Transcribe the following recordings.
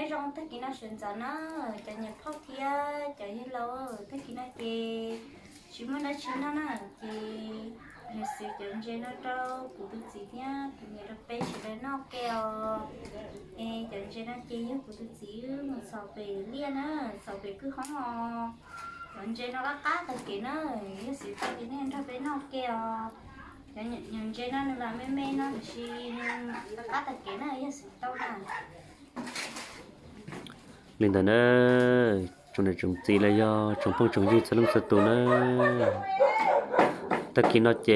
Zoo tag kis no sawv ntxov na, cov niam phauj thiab cov yawg laus, tag kis no ces tsis muaj dab tsi noj na, ces yog xwv cov ntses no rau kuv tus txiv thiab kuv niam rau peb sawv daws noj ke os. Es cov ntses no ces yog kuv tus txiv wb mus txhom pem liaj na, txhom pem kwj hoob os. Cov ntses no qab qab tag kev na, yog xwv tau ces nej nrog peb noj ke os. Cov ntses no nws lam me me no tiam sis qab qab tag kev na, yog xwv tau na. Li ntawd na, tsoom niam tsoom txiv los yog tsoom phooj tsoom ywg txhua leej txhua tus na, tag kis no ces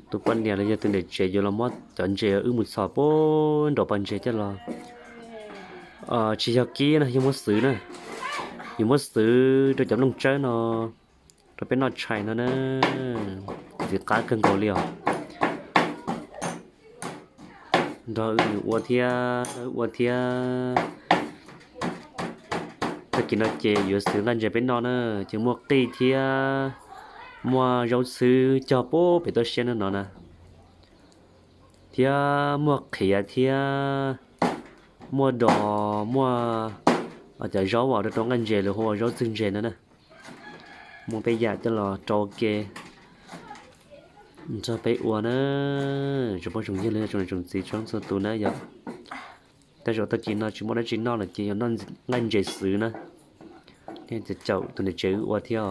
tus poj niam los yog tus niam tsev yuav los muab cov ntses wb mus txhom puag nraum pas ntses coj los, tsis yog kib na, yog muab xwv na, yuav muab xwv rau cov nplooj tsawb no rau peb noj tshais no na. Ntxim qab kawg nkaus li os. Nrog wb ua thiab, nrog wb ua thiab. Tag kis no ces yuav xwv nqaij ntses peb noj na, ces muaj qij thiab muaj zaub txhwb cog puag pem toj siab no na, thiab muaj qhiav thiab muaj dos, muaj cov zaub uas rau rau nqaij ntses, lawv hu ua zaub txwg ntses no na. Muaj peb yam coj los rau ua ke nrog peb ua na, tsoom phooj tsoom ywg los yog tsoom niam tsoom txiv txhua leej txhua tus na yom. Tej zaum tag kis no tsis muaj dab tsi noj lawm ces yog noj nqaij ntses xwv na, thiaj caum tus niam tsev wb ua thiab os.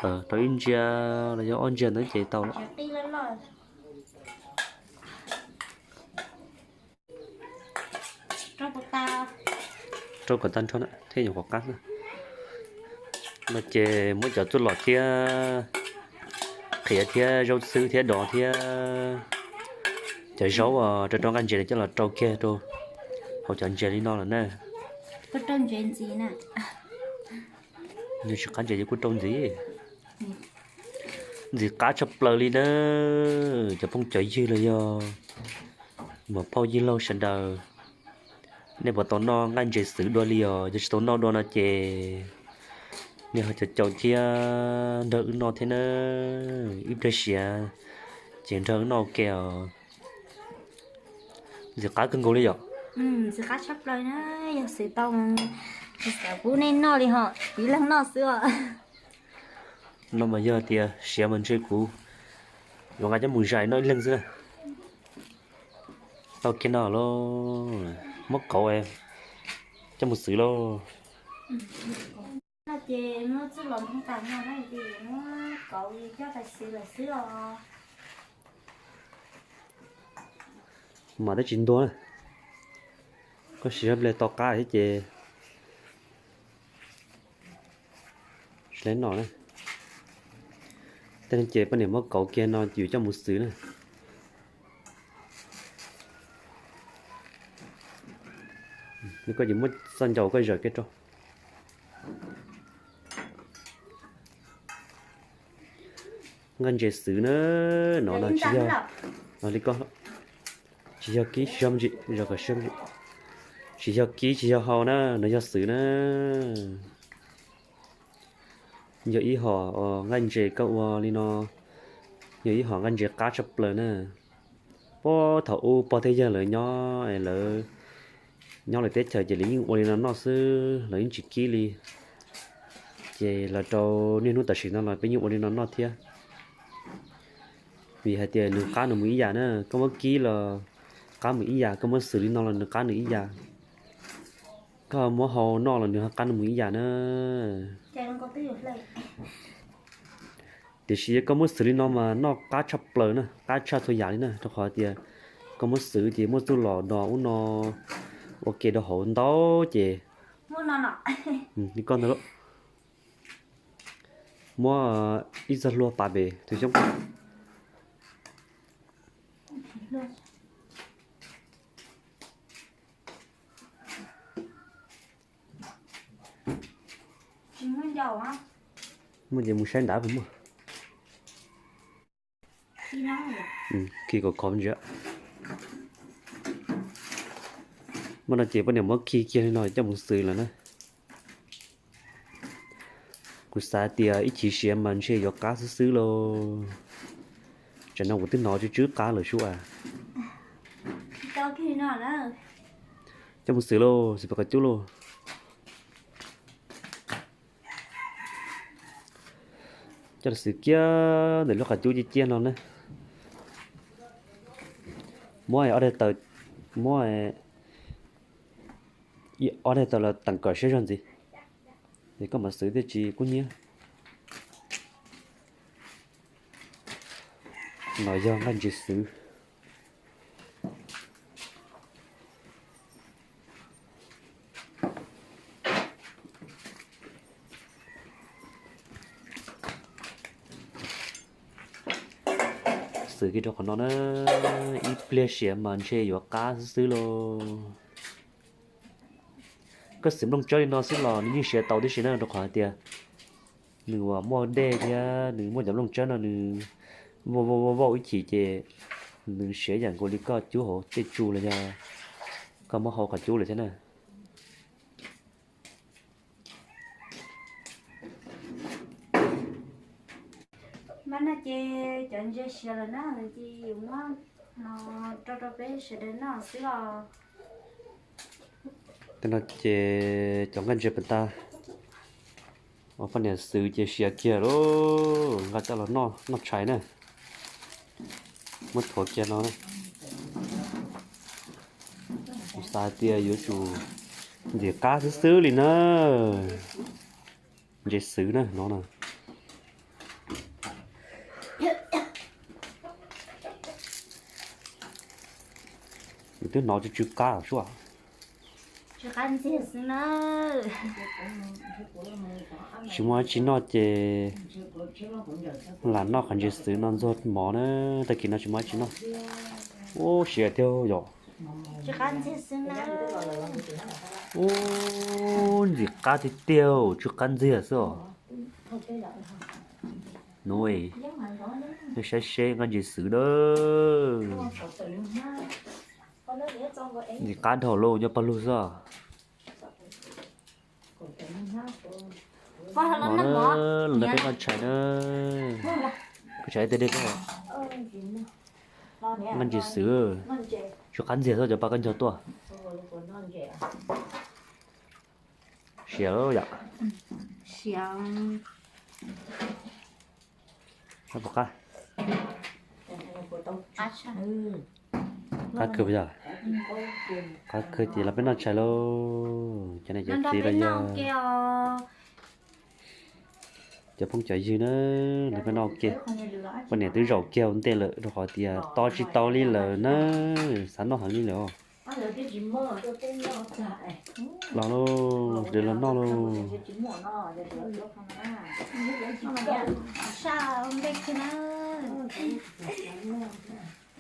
Rau ib ntsia los yog ob ntsia ntawd ces tau lawm. Rau kom tag nrho na thiaj nyuam qhuav qab na. No ces muab cov txuj lom thiab qhiav thiab zaub txhwb thiab dos thiab cov zaub rau rau nqaij ntses no coj los rau kiag rau hauv cov ntses li no lawm na. Nws tsis qab ntses ces kuj rau ntxiv. Ntxim qab tshaj plaws li na, cov phooj cov ywg los yog muam phauj yij laug sawv daws. Nej puas tau noj nqaij ntses xwv dua li os? Yog tsis tau noj dua no ces nej ho caum caum thiab nrog wb noj thiab na, ib pliag siav ces nrog wb noj ua ke os. Ntxim qab kawg nkaus li yom. Ntxim qab tshaj plaws na, yog xwv tau tsis xav pub nej noj li ho, tib leeg noj xwb os. No mas yog tias siav mas ntshe kuv yuav nqa coj mus zais noj ib leeg xwb na. Tau kiag no lauj, muab kauv coj mus xwv lauj. No ces muab txuj lom nphoov tas no na ces muab kauv coj mus xwv lawm xwb os. Mam tab tsis ntuag na, koj siv hle to qab thiab ces tsis hle noj na. Tej no ces poj niam muab kauv kiag no yus coj mus xwv na. Koj yuav muab txoj ncauj koj zawm kiag rau. Nqaij ntses xwv na, no no tsis yog, li ko, tsis yog kib, tsis yog me ntsis, tsis yog kib tsis yog hau na, no yog xwv na. Yog ib hom nqaij ntses koj ua li no, yog ib hom nqaij ntses qab tshaj plaws na. Puag thaum ub pog thiab yawg lawv nyob, lawv nyob lawv teb chaws ces lawv yeej ua li no noj xwb, lawv yeej tsis kib li. Ces los rau niaj hnub tam sim no los peb yeej ua li no noj thiab. Vim hais tias nws qab nws mus ib yam na, koj muab kib los qab mus ib yam, koj muab xwv li no los nws qab nws ib yam, koj muab hau noj los nws ho qab nws mus ib yam na. Tiam sis yog koj muab xwv li no mas noj qab tshaj plaws na, qab tshaj txhua yam li na, rau qhov tias koj muab xwv ces muaj txuj lom dos ub no ua ke rau hauv ntau ces, li koj ntag lauj, muab ib txoj hlua pas pem tus xyoob. Muaj ces mus saib nrad puas muaj. Khi kom khov ntsia. Muaj no ces poj niam muab khi kiag li no coj mus xwv lawm na. Kuv xav tias ib chim siav mas ntshe yuav qab xwb xwb lauj. Tsam no kuv twb hnov tsw tsw qab lawm sub as. Coj mus xwm lauj, xwm pem qab cub lauj. Coj los xwm kiag ntawm lub qab cub ciaj ciaj no na. Muab ob daim taws, muab ob daim taws los teem kom siab zog ntxiv, es koj mam xwm thiaj tsis kub hnyiab. No yog nqaij ntses xwb. Xwm kiag rau qhov no na, ib pliag siav mas ntshe yuav qab xwb xwb lauj. Koj xwm nplooj tsawb li no xwb los nws yeej siav tau tib si na, rau qhov hais tias nws uas muaj dej thiab nws muaj cov nplooj tsawb no nws vauj vauj vauj vauj ib chim ces nws siav ib yam nkaus li koj cub hauv tej tsu los yog koj muab hau qhov cub lawm thiab na. Mas no ces cov ntses siav lawm na, ces yus muab no rau rau peb sawv daws noj xwb os. Tej no ces cov nqaij ntses pem tas uas poj niam xwm ces siav kiag lauj, nqa coj los noj tshais na. Muab thuav kiag no na. Kuv xav tias yuav tsum ntxim qab xwb xwb li na. Ntses xwb na no na. Nws twb hnov tsw tsw qab sub. Tsis muaj dab tsi noj ces lam noj qhov ntses xwb no ntxuag mov na. Tag kis no tsis muaj dab tsi noj. Ub, siav tiag yom. Ub, ntxim qab tiag tiag, tsw qab ntxiag xwb os. Nuv, nej saib seb nqaij ntses xwb na. Ntxim qab dhau lauj, nyob pawg lug xwb. Los na, peb noj tshais na. Koj tshais tej dej koj. Nqaij ntses xwb, tsw qab ntxiag xwb, cov pab koj ncog tuaj. Siav yom. Siav. Qab kawg yog, qab kawg ces los peb noj tshais lauj. Cov niam cov txiv los yog cov phooj cov ywg na, los peb noj ua ke. Poj niam twb zaum kiag ua ntej lawm rau qhov tias tos tsis tau li lawm na, xav noj heev li lawm os. Los lauj, sawv daws los noj lauj.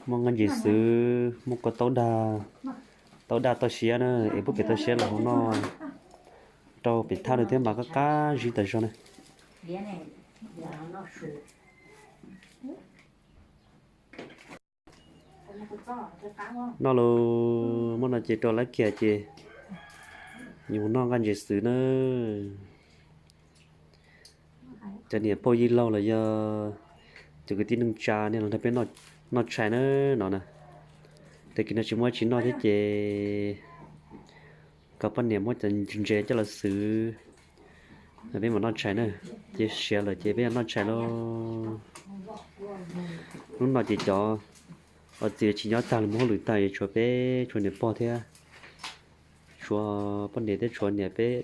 Muaj nqaij ntses xwb, muaj kua taub dag, taub dag toj siab na, es pub pem toj siab los hauv noj rau pem thaj no thiab mas qab qab zib tas zog na. Noj los muab no ces rau lab kiag ces yuav noj nqaij ntses xwb na. Cov niam pog yij laug los yog cov kwv tij neej tsa nej los nrog peb noj tshais na no na. Tag kis no tsis muaj dab tsi noj thiab ces kom poj niam muab cov ntses coj los xwb, peb mam noj tshais na. Ces siav lawm ces peb mam noj tshais lauj. Hnub no ces cov uas txiv tsis nyob tag los mus hauj lwm tag, tshuav peb tshuav niam pog thiab, tshuav poj niam thiab tshuav niam peb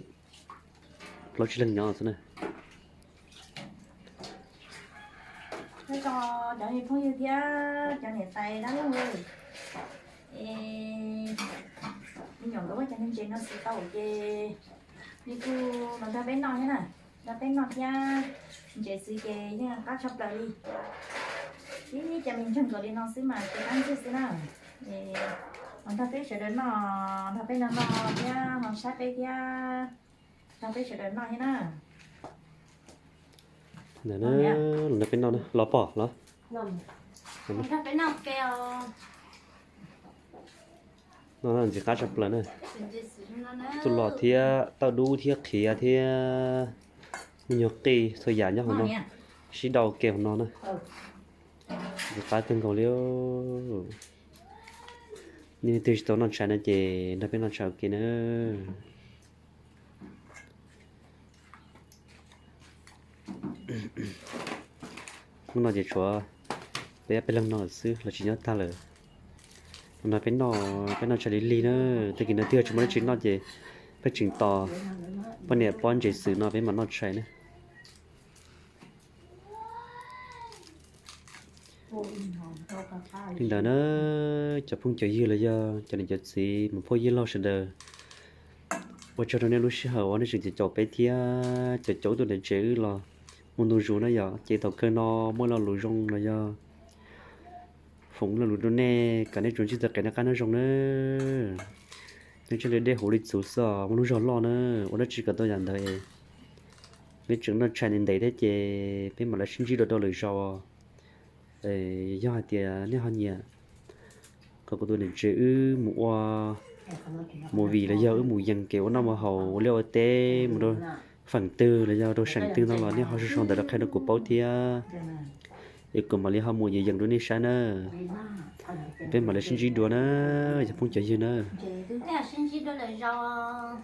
plaub tsib leeg nyob xwb na. Nyob zoo cov phooj ywg thiab cov niam tais dab laug, es me nyuam nkawd muab cov ntses no xwb tau ces nws kuj los nrog peb noj thiab na, nrog peb noj thiab. Ntses xwb ces yeej qab tshaj plaws li. Ib cov me ntseeg nkaus li no xwb mas ces qab ntxiag xwb na. Es los nrog peb sawv daws noj, nrog peb noj noj thiab ho saib peb thiab, nrog peb sawv daws noj thiab na. Los nrog peb noj na, los pom los. Noj ntxim qab tshaj plaws na. Txuj lom thiab tauj dub thiab qhiav thiab me nyuag qij txhua yam nyob hauv no, sib dau ke hauv no na. Ntxim qab kawg nkaus li. Nej leej twg tsis tau noj tshais no ces nrog peb noj tshais ua ke na. Hnub no ces tshuav peb ob peb leeg no xwb los tsis nyob tag lawm. No peb noj, peb noj tshais lig lig na. Tag kis no twb tsis muaj dab tsi noj ces peb tseem tos poj niam pov ntses xwm no peb mam noj tshais na. Li ntawd na, cov phooj cov ywg los yog cov niam cov txiv mus phooj ywg laug sawv daws, ua tsaug rau nej lub sij hawm uas nej tseem caum peb thiab caum caum tus niam tsev wb los mus ntu zus na yom. Ces thaum kawg no muaj lo lus zoo los yog foom lo lus rau nej kom nej tsuas ntsib txoj kev noj qab nyob zoo na. Nej tseem li dej huv li txhuv xwb os, muaj lub zog loj na, ua dab tsi kom tau yam ntawd. Peb tseem noj tshais ntev ntev thiab ces peb mam li sib ntsib dua rau lwm zaus. Yog hais tias nej ho nyiam kom kuv tus niam tsev wb mus ua movie los yog wb mus yees kev ua noj ua haus ua liaj ua teb mus rau feem twg los yog rau seem twg no los nej ho sau sau ntawv rau qhia rau kuv paub thiab, es kuv mam li ho mus yees yees rau nej saib na. Peb mam li sib ntsib dua na, cov phooj cov ywg na. Sib ntsib dua lwm zaus.